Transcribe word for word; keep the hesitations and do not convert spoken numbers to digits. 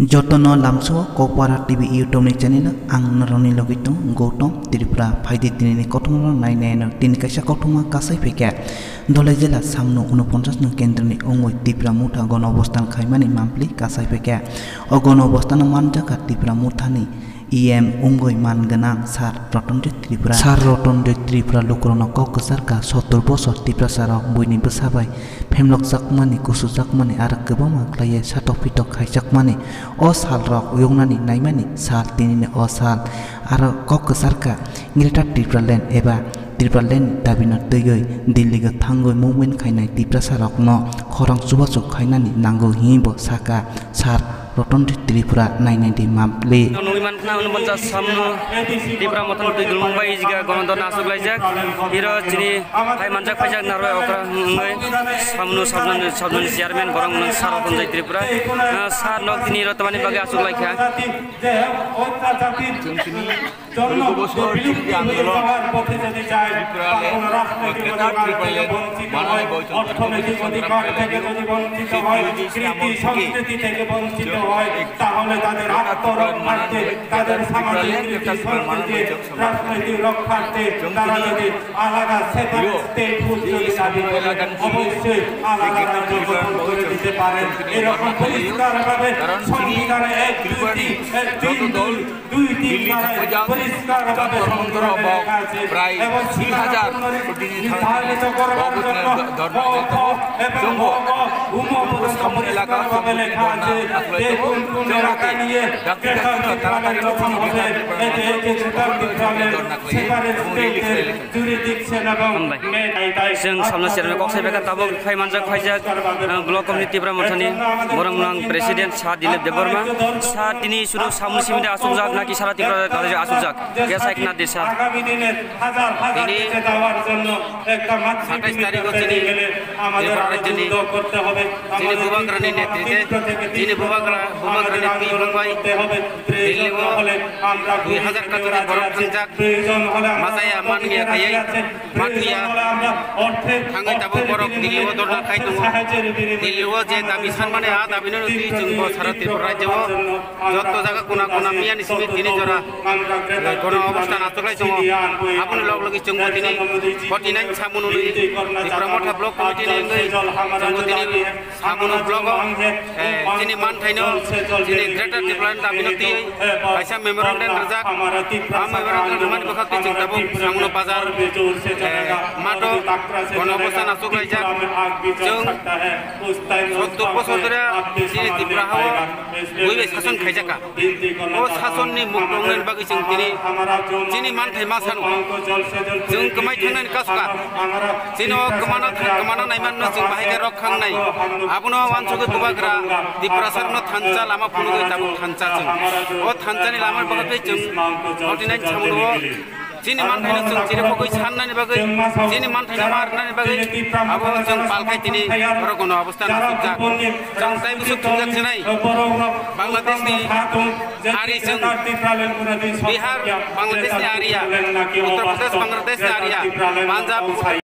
Jotono lamsao Kokpara T V YouTube ni channel o ang norokni logi tong Gautam Tripura. Phaidi tinini kothoma nai nai no tini kaisa kothoma kasai phaikha. Dholai jela samno unoponchas nung kendroni ongoi Tipra Motha gono obostan khaimani mampli kasai phaikha. O gono obostano manjakha Tipra Mothani E M ongoi man gwnang Sir Rotonjoy Tripura. Sir Rotonjoy Tripura lukurokno kok kwcharkha, sottor bosor Tiprasa rok buini bwsa bai phemlokjakmani, kusujakmani aro kwbangma khlaiwi satok pitok khaijakmani. O sal rok yoknani naimani sal, tinini o sal aro kok kwcharkha Greater Tipraland eba Tipraland ni dabino twiwi Delhi o thangwi movement khainai Tiprasa rokno khorang chubachu khainani nango hinwi bo sakha Sir Rotonjoy Tripura nai nai di mampli. Nugwi mankha, unoponchas samno Tipra Mothani twi dulmung bai ijga gono dorna aswk laijak. Iro chini hai manjak phaijak narwai okra wngwi samno sabnani, sabnani chairman borok wngkha Sir Rotonjoy Tripura. Ah, sir nok tini iro tamani bagwi aswk laikha. Chwng tini দীর্ঘ বছর চুক্তি আন্দোলন, ত্রিপুরাল্যান্ড বা গ্রেটার ত্রিপুরাল্যান্ড বানানো বয়স অন্তর্ভুক্ত সংগ্রাম চালিয়ে সেই ত্রিশ এমন থেকে চুক্তি সংস্কৃতি থেকে বঞ্চিত হয়, তাহলে তাদের আত্মরক্ষার্থে, তাদের সামাজিক রীতি সংস্কৃতি, রাজনৈতিক রক্ষার্থে তারা যদি আলাদা সেপারেট স্টেটহুড যদি দাবি করেন, অবশ্যই আলাদা রাজ্য গঠন করে দিতে পারেন। এরকম পরিষ্কারভাবে সংবিধানে এক দুই তিন, এক তিন দুই, দুই তিন ধারায় পরিষ্কারভাবে সংবিধানে লেখা আছে। এবং সীমানা নির্ধারিত করার জন্য ক, খ এবং গ, ঘ, ঙ পর্যন্ত পরিষ্কারভাবে লেখা আছে যে কোন কোন এলাকা নিয়ে গ্রেটার ত্রিপুরাল্যান্ড গঠন হবে। এই যে, এই যে গ্রেটার ত্রিপুরাল্যান্ড সেপারেট স্টেটের জুরিডিকশন এবং হামবাই। Chwng samno chairman kok sai phaikha, tabuk phai manjak phaijak, ah, block committee Tipra Mothani, borok nang president Sir Dilip Debbarma. Sir tini suru samno simi de asukjak naki sara Tripura rajyo asukjak? Kesa khna di sir. আগামী দিনের হাজার হাজার tini বেঁচে যাওয়ার জন্য একটা মাতৃভূমি সাতাইশ তারিখো পেতে chini গেলে আমাদের Tripura আরো rajyoni যুদ্ধ করতে হবে। Chini আমাদের Bubagrani নেতৃত্বে, তিনশো থেকে chini তিনশো Bubagra, Bubagrani আমাদের আন্দোলন twi bwbai করতে হবে। প্রয়োজন Delhi-o হলে আমরা dui hazar গুলি kati ফেলে borok রাজি আছি। Thangjak, প্রয়োজন হলে আমরা machaya manmia khaiwi, mathuya thangwi tabuk borok Delhi-o dorna khai tongo. Delhi-o je dabi sanmani, a dabino twi chwng bo sara Tripura rajyo-o joto jaga kona kona miyani simi tini jora gono obosthan achuklai tongo. Aboni log logi chwngbo tini forty nine samung nwnwi Tipra Motha Block Committee ni wngwi chwngbo tini Samung blogo, eh, chini manthaino, chini Greater Tipraland dabino twiwi kaisa memorandum rwjak. A memorandum rwmani bwkhak twi chwng tabuk Samung bazar, eh, mato gono obosthan achuklaijak. Chwng sottor bosor dhori chini Tripura hao buibai sason khaijakha. O sasonni mukto wngnani bagwi chwng tini chini manthai ma sano. Chwng kwmai thangnani kasu kha. Chini o kwmano, kwmano naimanno chwng bahai khe rok khangnai. Abono wansugwi Bubagra Tiprasarokno thansa lama phunugwi tabuk thansa chwng. O thansani lama bagwi chwng forty nine samung o chini manthaino chwng chirikogwi sannani bagwi, chini manthaino ma rwnani bagwi abo chwng palkhai tini borok gono obostha nasukjak. Chwng tai bwswk thumjak sinai. Bangladeshni ari chwng, Bihar, Bangladeshni area, Uttar Pradesh, Bangladeshni area, Punjab,